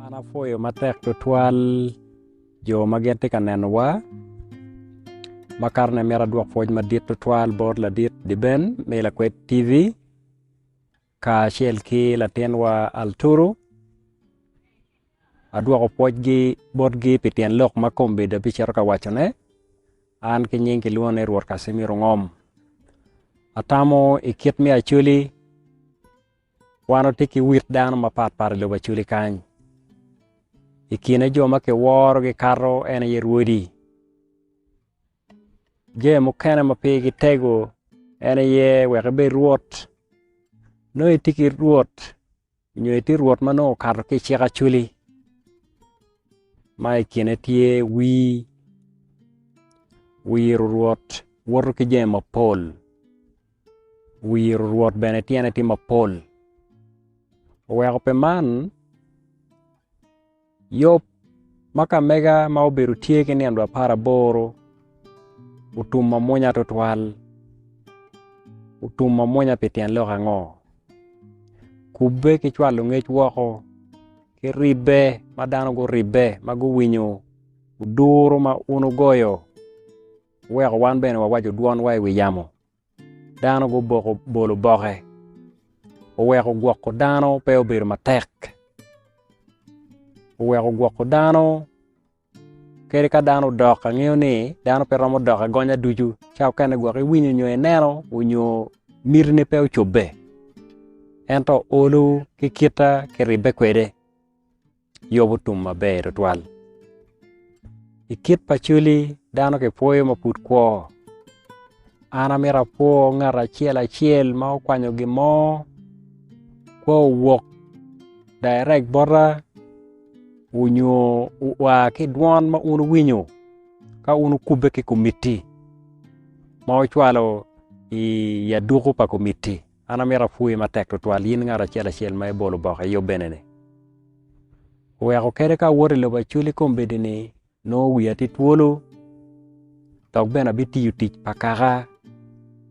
An apwoyo matek tutwal jo ma gin tye ka nenowa makato ne myero adwok pwoc madit tutwal bot ladit Diben me Lakwed TV kacel ki latinwa Alturu Adwoko pwocgi botgi pi tyen lok ma kombeddi abicito ka wacone. An ki nying kilwonga ni Rwot Kacimiro Ngom. Atamo i kit me Acholi, wan watye ki wit dano mapat pat i lobo Acholi kany. I kine jo ma kiworogi kato en aye rwodi. Jami mukene ma pigi tego en aye wek ibed rwot, nongo itye ki rwot nyo itye rwot ma nongo okato ki i cik acwali ma i kine tye wir, wiro rwot woto ki jami mapol wiro rwot bene tyene tye mapol oweko pi man Yub ma ka mega ma obedo tye ki nino 18 otum mamwonya tutwal. Otum mamwonya pi tyen lok ango? Kubbe ki cwalo ngec woko ki ribbe ma dano guribbe ma guwinyo oduro ma wun wugoyo wuweko wan bene wawaco dwonwa i wi yamo. Dano guboko bolo boke oweko gwoko dano pe obedo matek oweko gwoko dano kadi ka dano odok angeyo ni dano pe romo dok agonya ducu ca mukene gwok iwinyo nyo ineno nyo mitine pe ocobbe ento olo ki kita kiribbe kwede. Yubo tum maber tutwal. I kit pa coli dano kipwoyo ma pud kwo. An amito apwo ngat acel acel ma okwanyo gin mo kwo owok direct bota onyo oa ki dwon ma wun wuwinyo ka wun wukubbe ki komiti ma ocwalo i aduku pa komiti. An amito apwoyi matek twatwal in ngat acel acel ma ibolo boke i yub-bene-ni. Oweko kadi ka awoto i lobo Acholi kombeddi-ni nongo wiya tye twolo dok bene abitiyo tic pa kaka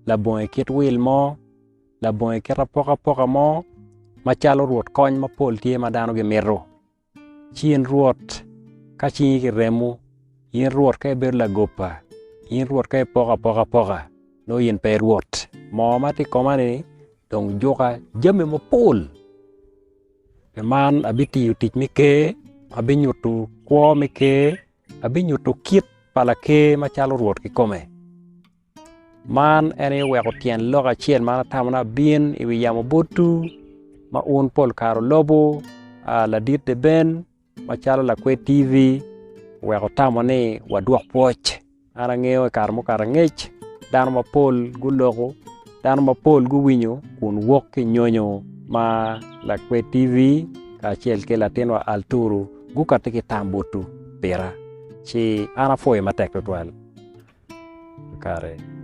labongo kit wil mo, labongo kit apokapoka mo macalo rwot kony mapol tye ma dano gimito. Ci in Rwot, ka cingi kiremo, in Rwot ka ibedo lagoba, in Rwot ka ipoko apoka apoka, nongo in pe i Rwot. Moo ma tye i koma-ni dong juka jami mapol. Pi man abitiyo tic me ker, abinyuto kwo me ker, abinyuto kit pa laker macalo Rwot kikome. Man en aye oweko tyen lok acel ma an atamo ni abin i wi yamo botwu ma wun pol kare wulobo ladit Deben macalo lakwed TV oweko wutamo ni wadwok pwoc. An angeyo i kare mukato angec dano mapol guloko dano mapol guwinyo kun wok ki i nyonyo ma lakwed TV kacel ki latinwa Alturu gukati ki tam botwu pira ci an apwoyo matek tutwal. Kare.